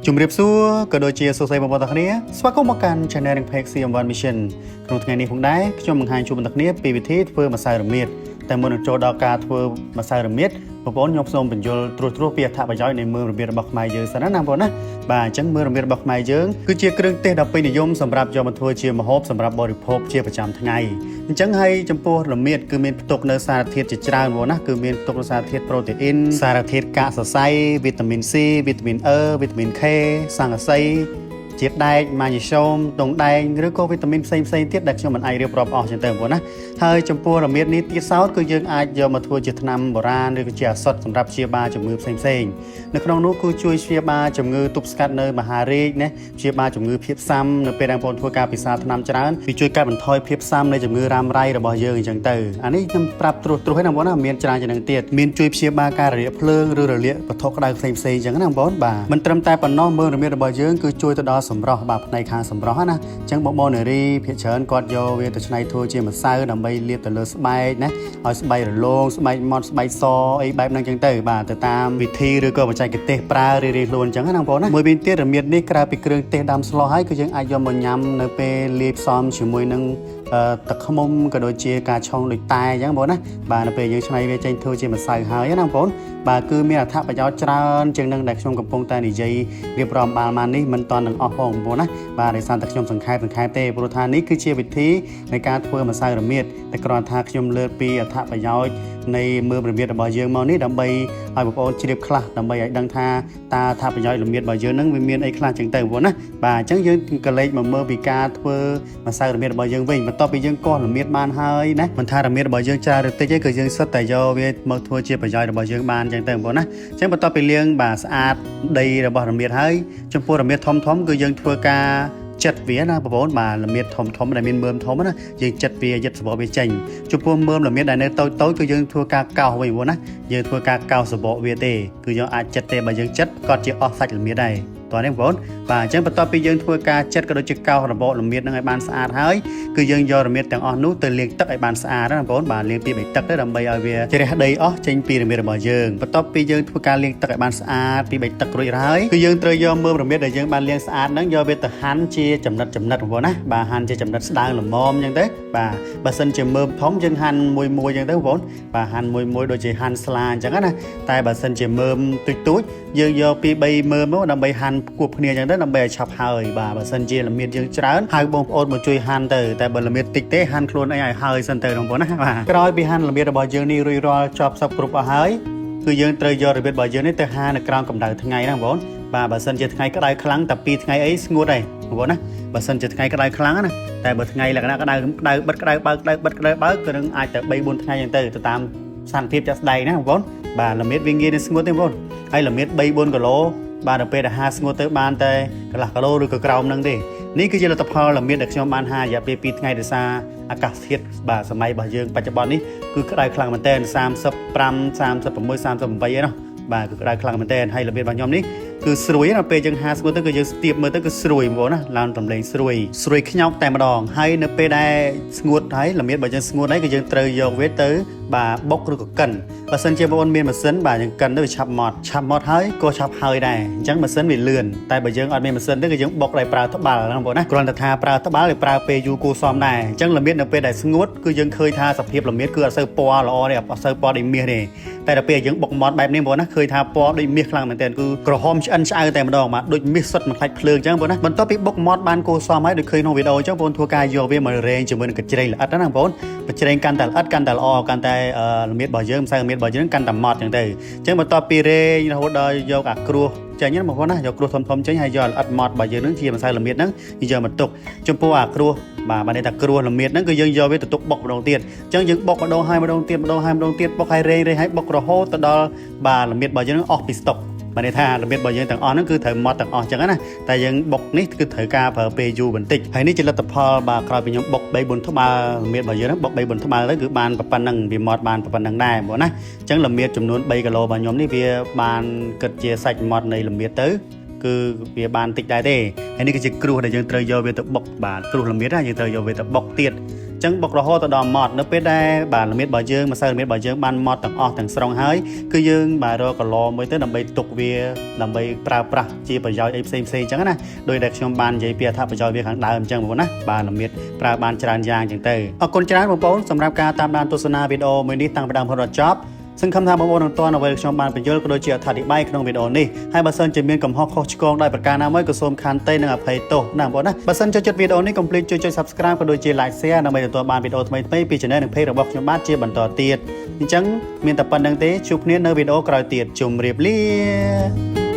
ជំរាបសួរក៏ដូចជាសួស្តីបងប្អូនទាំងគ្នាស្វាគមន៍មកកាន់ Channel និង Page CM1 Mission ក្នុងថ្ងៃនេះផងដែរខ្ញុំបង្ហាញជូនបងប្អូនទាំងគ្នាពីវិធីធ្វើម្សៅរមៀតតែមុននឹងចូលដល់ការធ្វើម្សៅរមៀតបងប្អូនខ្ញុំសូមបញ្យល់ត្រួសត្រាសពីអត្ថប្រយោជន៍នៃមើមរមៀតរបស់ខ្មែរយើងសិនណាណាបងប្អូនណាបាទអញ្ចឹងមើមរមៀតរបស់ខ្មែរយើងគឺជាគ្រឿងទេសដ៏ពេញនិយមសម្រាប់យកមកធ្វើជាម្ហូបសម្រាប់បរិភោគជាប្រចាំថ្ងៃអញ្ចឹងហើយចំពោះរមៀតគឺមានផ្ទុកនៅសារធាតុជាច្រើនបងប្អូនណាគឺមានផ្ទុកនៅសារធាតុប្រូតេអ៊ីនសារធាតុកាកសរសៃវីតាមីន C វីតាមីន E វីតាមីន K ស័ង្កសីជាតិដែកម៉ាញ៉េស្យូមទងដែងឬក៏វីតាមីនផ្សេងផ្សេងៗទៀតដែលខ្ញុំមិនអាចរៀបរាប់អស់ចឹងទៅបងប្អូនណាហើយចំពោះរមៀតនេះទៀតសោតគឺយើងអាចយកមកធ្វើជាថ្នាំបុរាណឬក៏ជាឱសថសម្រាប់ព្យាបាលជំងឺផ្សេងផ្សេងៗនៅក្នុងនោះគឺជួយព្យាបាលជំងឺទប់ស្កាត់នៅមហារីកណាព្យាបាលជំងឺភាពស៊ាំនៅពេលដែលបងប្អូនធ្វើការពិសាថ្នាំច្រើនវាជួយកាត់បន្ថយភាពស៊ាំនៃជំងឺរ៉ាំរ៉ៃរបស់យើងអញ្ចឹងទៅអានេះខ្ញុំប្រាប់ត្រួសត្រាសឲ្យណាបងប្អូនណាមានច្រើនជាងនឹងទៀតមានជួយព្យាបាលការរលាកភ្លើងឬរលាកវត្ថុក្តៅផ្សេងផ្សេងអញ្ចឹងណាបងប្អូនបាទមិនត្រឹមតែប៉ុណ្ណោះមើលរមៀតរបស់យើងគឺជួយទៅដល់សម្រស់បាទផ្នែកខាងសម្រស់ណាអញ្ចឹងបងប្អូននារីភាគច្រើនគាត់យកវាទៅច្នៃធ្វើជាម្សៅដើម្បីលាបទៅលើស្បែកណាឲ្យស្បែករលោងស្បែកម៉ត់ស្បែកសអីបែបហ្នឹងអញ្ចឹងទៅបាទទៅតាមវិធីឬក៏បច្ចេកទេសប្រើរៀងៗខ្លួនអញ្ចឹងណាបងប្អូនណាមួយវិញទៀតរមៀតនេះក្រៅពីគ្រឿងទេសដាំស្លហើយគឺយើងអាចយកមកញ៉ាំនៅពេលលាយផ្សំជាមួយនឹងទឹកឃ្មុំក៏ដូចជាការឆុងដូចតែអញ្ចឹងបងប្អូនណាបាទនៅពេលយើងច្នៃវាចេញធ្វើជាម្សៅហើយណាបងប្អូនបាទគឺមានអត្ថប្រយោជន៍ច្រើនជាងនឹងដែលខ្ញុំកំពុងតែនិយាយរៀបរាប់បាលម៉ាននេះមិនតាន់នឹងអស់ផងបងប្អូនណាបាទដោយសារតែខ្ញុំសង្ខេបសង្ខេបទេព្រោះថានេះគឺជាវិធីនៃការធ្វើម្សៅរមៀតតែគ្រាន់ថាខ្ញុំលើកពីអត្ថប្រយោជន៍នៃមើមរមៀតរបស់យើងមកនេះដើម្បីឲ្យបងប្អូនជ្រាបខ្លះដើម្បីឲ្យដឹងថាតើអត្ថប្រយោជន៍រមៀតរបស់យើងនឹងវាមានអីខ្លះចឹងទៅបងប្អូនណាបាទអញ្ចឹងយើងក៏លេចមកមើលពីការធ្វើម្សៅរមៀតរបស់យើងវិញបន្ទាប់ពីយើងកោះរមៀតបានហើយណាមិនថារមៀតរបស់យើងច្រើនឬតិចទេគឺយើងសុទ្ធតែយកវាមកធ្វើជាប្រយោជន៍របស់យើងបានចឹងទៅបងប្អូនណាអញ្ចឹងបន្ទាប់ពីលាងបាទស្អាតដីរបស់រមៀតហើយចំពោះរមៀតធំធំគឺយើងធ្វើការចិត្តវាណាបងប្អូនបាទល្មៀតធំធំដែលមានមើមធំណាយើងចិត្តវាយិតសបកវាចេញចំពោះមើមល្មៀតដែលនៅតូចតូចគឺយើងធ្វើការកោសវិញបងប្អូនណាយើងធ្វើការកោសសបកវាទេគឺយើងអាចចិត្តទេបើយើងចិត្តក៏ជាអស់សាច់ល្មៀតដែរតោះនេះបងប្អូនបាទអញ្ចឹងបន្ទាប់ពីយើងធ្វើការចិត្តក៏ដូចជាកោសរបកល្មៀតនឹងឲ្យបានស្អាតហើយគឺយើងយករមៀតទាំងអស់នោះទៅលាងទឹកឲ្យបានស្អាតណាបងប្អូនបាទលាងពី3ទឹកទៅដើម្បីឲ្យវាជ្រះដីអស់ចេញពីរមៀតរបស់យើងបន្ទាប់ពីយើងធ្វើការលាងទឹកឲ្យបានស្អាតពី3ទឹករួចហើយគឺយើងត្រូវយកមើមរមៀតដែលយើងបានលាងស្អាតហ្នឹងយកវាទៅហាន់ជាចំណិតចំណិតបងប្អូនណាបាទហាន់ជាចំណិតស្ដើងល្មមអញ្ចឹងទៅបាទបើសិនជាមើមធំយើងហាន់មួយមួយអញ្ចឹងទៅបងប្អូនបាទហាន់មួយមួយដូចជាហាន់ស្លាអញ្ចឹងណាតែបើសិនជាមើមទូចទូចយើងយកពី3មើមមកដើម្បីហាន់គួបគ្នាអញ្ចឹងទៅដើម្បីឲ្យឆាប់ហើយបាទបើសិនជាល្មៀតយើងច្រើនហៅបងប្អូនមកជួយហាន់ទៅតែបើល្មៀតតិចទេហាន់ខ្លួនឯងឲ្យហើយសិនទៅបងប្អូនណាបាទក្រោយពីហាន់ល្មៀតរបស់យើងនេះរួចរាល់ចប់សពគ្រប់អស់ហើយគឺយើងត្រូវយករបៀបរបស់យើងនេះទៅហានៅក្រោមកម្ដៅថ្ងៃណាបងប្អូនបាទបើសិនជាថ្ងៃក្តៅខ្លាំងតែ2ថ្ងៃអីស្ងួតហើយបងប្អូនណាបើសិនជាថ្ងៃក្តៅខ្លាំងណាតែបើថ្ងៃលក្ខណៈក្តៅក្តៅបិទក្តៅបើកក្តៅបិទក្តៅបើកគឺនឹងអាចទៅ3 4ថ្ងៃហ្នឹងទៅទៅតាមស្ថានភាពជាក់ស្ដែងណាបងប្អូនបាទល្មៀតវាងាយនឹងស្ងួតទេបងប្អូនហើយល្មៀត3 4គីឡូបាទដល់ពេលដែលហាស្ងួតទៅបានតែកន្លះគីឡូឬក៏ក្រោមហ្នឹងទេនេះគឺជាលទ្ធផលល្មៀតដែលខ្ញុំបានហារយៈពេល2ថ្ងៃដោយសារអាកាសធាតុបាទសម័យរបស់យើងបច្ចុប្បន្ននេះគឺក្តៅខ្លាំងមែនទែន35 36 38ឯណោះបាទគឺក្តៅខ្លាំងមែនទែនហើយល្មៀតរបស់ខ្ញុំនេះគឺស្រួយណាពេលយើងហាស្ងួតទៅគឺយើងស្ទាបមើលទៅគឺស្រួយបងប្អូនណាឡើងតម្លេងស្រួយស្រួយខ្ញោកតែម្ដងហើយនៅពេលដែលស្ងួតហើយល្មៀតបើយើងស្ងួតហើយគឺយើងត្រូវយកវាទៅបាទបុកឬក៏កិនបើសិនជាបងប្អូនមានម៉ាស៊ីនបាទយើងកិនទៅវាឆាប់ម៉ត់ឆាប់ម៉ត់ហើយក៏ឆាប់ហើយដែរអញ្ចឹងម៉ាស៊ីនវាលឿនតែបើយើងអត់មានម៉ាស៊ីនទេគឺយើងបុកដោយប្រើត្បាល់ណាបងប្អូនណាគ្រាន់តែថាប្រើត្បាល់វាប្រើពេលយូរគួរសមដែរអញ្ចឹងល្មៀតនៅពេលដែលស្ងួតគឺយើងឃើញថាសភាពល្មៀតគឺអត់សូវពណ៌ល្អទេអត់សូវពណ៌ដូចមាសទេតែដល់ពេលយើងបុកម៉ត់បែបនេះបងប្អូនណាឃើញថាពណ៌ដូចមាសខ្លាំងមែនទែនគឺក្រហមឆ្អិនឆ្អៅតែម្ដងបាទដូចមាសសុទ្ធមិនខ្លាច់ភ្លើងអញ្ចឹងបងប្អូនណាបន្ទាប់ពីបុកម៉ត់បានគួរសមហើយដូចឃើញក្នុងវីដេអូអញ្ចឹងបងប្អូនធ្វើការយកវាមករែងជាមួយនឹងកញ្ច្រែងល្អិតណាបងប្អូនកញ្ច្រែងកាន់តែល្អិតកាន់តែល្អកាន់តែល្មៀតរបស់យើងម្សៅល្មៀតរបស់យើងកាន់តែម៉ត់អញ្ចឹងទៅអញ្ចឹងបន្ទាប់ពីរែងរហូតដល់យកអាគ្រោះចេញណាបងប្អូនណាយកគ្រោះធំធំចេញហើយយកល្អិតម៉ត់របស់យើងនឹងជាម្សៅល្មៀតហ្នឹងយើងយកមកទុកចំពោះអាគ្រោះបាទបានន័យថាគ្រោះល្មៀតហ្នឹងគឺយើងយកវាទៅទុកបុកម្ដងទៀតអញ្ចឹងយើងបុកម្ដងហើយម្ដងទៀតម្ដងហើយម្ដងទៀតបុកហើយរែងរែងហើយបុករហូតទៅដល់បាទល្មៀតរបស់យើងនឹងអស់ពីស្តុកបានន័យថាល្មៀតរបស់យើងទាំងអស់ហ្នឹងគឺត្រូវម៉ត់ទាំងអស់អញ្ចឹងណាតែយើងបុកនេះគឺត្រូវការប្រើពេលយូរបន្តិចហើយនេះជាលទ្ធផលបាទក្រោយពីខ្ញុំបុក3 4ត្បាល់ល្មៀតរបស់យើងហ្នឹងបុក3 4ត្បាល់ទៅគឺបានប៉ុណ្ណឹងវាម៉ត់បានប៉ុណ្ណឹងដែរបងណាអញ្ចឹងល្មៀតចំនួន3គីឡូរបស់ខ្ញុំនេះវាបានគិតជាសាច់ម៉ត់នៃល្មៀតទៅគឺវាបានតិចដែរទេហើយនេះគឺជាគ្រោះដែលយើងត្រូវយកវាទៅបុកបាទគ្រោះល្មៀតណាយើងត្រូវយកវាទៅបុកទៀត អញ្ចឹងបុករហូតទៅដល់ម៉ត់នៅពេលដែលបាទល្មៀតរបស់យើងម្សៅល្មៀតរបស់យើងបានម៉ត់ទាំងអស់ទាំងស្រុងហើយគឺយើងបាទរកកឡមួយទៅដើម្បីទុកវាដើម្បីប្រើប្រាស់ជាប្រយោជន៍អីផ្សេងផ្សេងអញ្ចឹងណាដោយដែលខ្ញុំបាននិយាយពីអត្ថប្រយោជន៍វាខាងដើមអញ្ចឹងបងប្អូនណាបាទល្មៀតប្រើបានច្រើនយ៉ាងអញ្ចឹងទៅអរគុណច្រើនបងប្អូនសម្រាប់ការតាមដានទស្សនាវីដេអូមួយនេះតាំងពីដើមរហូតដល់ចប់សង្ឃឹមថាបងប្អូននឹងទាន់អ្វីដែលខ្ញុំបានបញ្យល់ក៏ដូចជាអត្ថាធិប្បាយក្នុងវីដេអូនេះហើយបើសិនជាមានកំហុសខុសឆ្គងដោយប្រការណាមួយក៏សូមខន្តីនិងអភ័យទោសណាបងប្អូនណាបើសិនចូលចិត្តវីដេអូនេះកុំភ្លេចជួយចុច Subscribe ក៏ដូចជា Like Share ដើម្បីទទួលបានវីដេអូថ្មីៗពី Channel និង Page របស់ខ្ញុំបាទជាបន្តទៀតអញ្ចឹងមានតែប៉ុណ្្នឹងទេជួបគ្នានៅវីដេអូក្រោយទៀតជម្រាបលា។